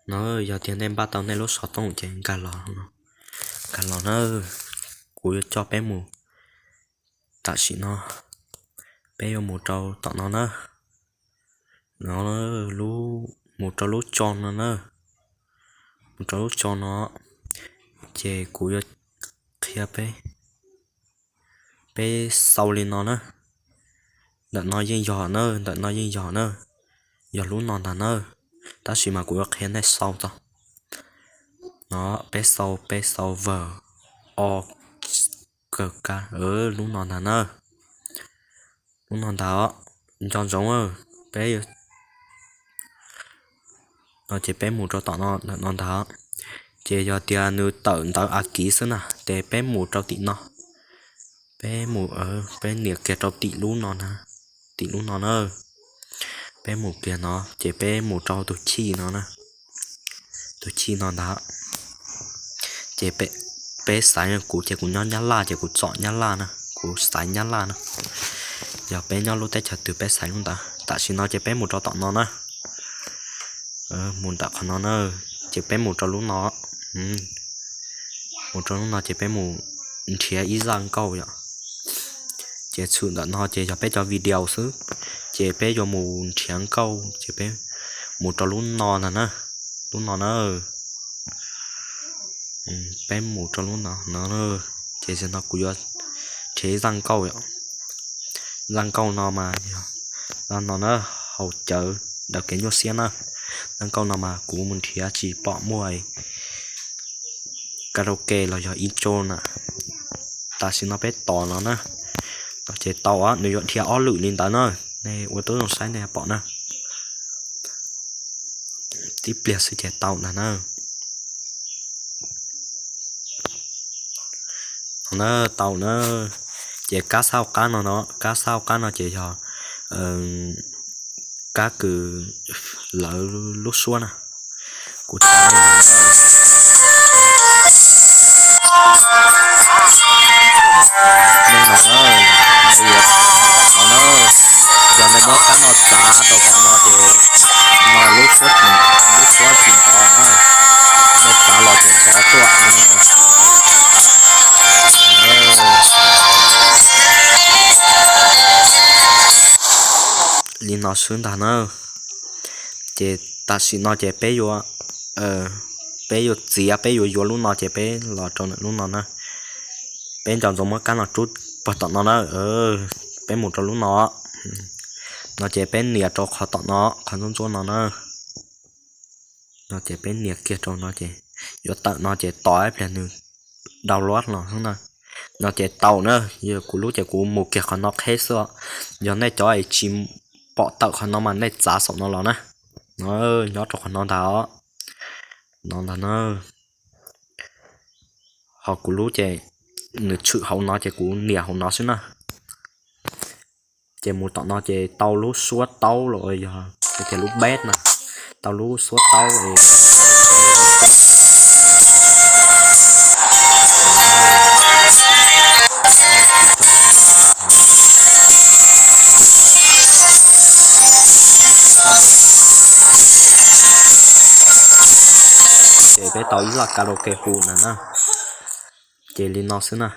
No yog tias nej npaj tau nej lub xov tooj ces nkag los, nkag los na, kuv yuav coj peb mus. Tam sim no peb yuav mus rau tom no na, no, mus rau lub tso no na, mus rau lub tso no, ces kuv yuav qhia peb, peb xau li no na. Ntawm no yeej yog na, ntawm no yeej yog na, yog lub no ntag na. Tab sis mas kuv yuav qhia nej xau tau. No, peb xau, peb xau vawm o kawg ka, lub no ntag na, lub no ntag. Nco ntsoov, peb, no ces peb mus rau tom no, ntawm no ntag. Ces yog tias nws tawm ntawv a kiv xwb na ces peb mus rau tim no, peb mus, peb nias kiag rau tim lub no na, tim lub no na. Peb mus kiag no ces peb mus rau tus chij no na, tus chij no ntag. Ces peb xaiv, kuv ces kuv nyob Nyab Laj ces kuv txom Nyab Laj na, kuv xaiv Nyab Laj na. Yog peb nyob lub teb chaws twg peb xaiv lub ntawd. Tam sim no ces peb mus rau tom no na, mus ntawm qhov no na, ces peb mus rau lub no, mus rau lub no ces peb mus nrhiav ib zaj nkauj yom. Ces txhum ntawm no ces yog peb cov video xwb, ces peb yuav mus nrhiav nkauj ces peb mus rau lub no ntag na, lub no na. Peb mus rau lub no no, ces no kuv yuav nrhiav ib zaj nkauj yom. Zaj nkauj no mas yog, no na, haus cawv daws kev nyuaj siab na. Zaj nkauj no mas kuv mus nrhiav tsis pom muaj karaoke los yog intro na. Tam sim no peb tos no na, tos ces tau, nws yuav dhia ob lwm li ntawd na. Nej ua tib zoo saib nej pom na, tib pliag xwb ces tau ntag na. No na, tau na. Ces kab sab hauv qab no no, kab sab hauv qab no ces yog kab kws lawv lub suab na. Kuv nej no, yog nej muab kab no txav rau tom no ces no lub suab, lub suab tsis nrov na, nej txav los ces nrov tuaj. Li no xwb ntag na. Ces tam sim no ces peb yuav, peb yuav txiav, peb yuav yuav lub no ces peb los rau ntawm lub no na. Peb nco ntsoov muab kab no rub puag tom no na. Peb mus rau lub no, no ces peb nias rau qhov tom no, qhov ntsuab ntsuab no na. No ces peb nias kiag rau no ces yuav tawm no ces tos ib pliag nws download los xwb na. No ces tau na. Yog kuv lub ces kuv mus kiag qhov no qheb xwb os. Yog nej cov es tsis pom tawm qhov no mas nej txav saum no los na. No, nyob rau qhov no ntag os. No ntag na. Ho kuv lub ces nws tshwm hauv no ces kuv nias hauv no xwb na. Ces mus tom no ces tau lub suab taub los yog tias lub bass na, tau lub suab taub es ces peb tau ib zaj karaoke hu na na. Ces li no xwb na.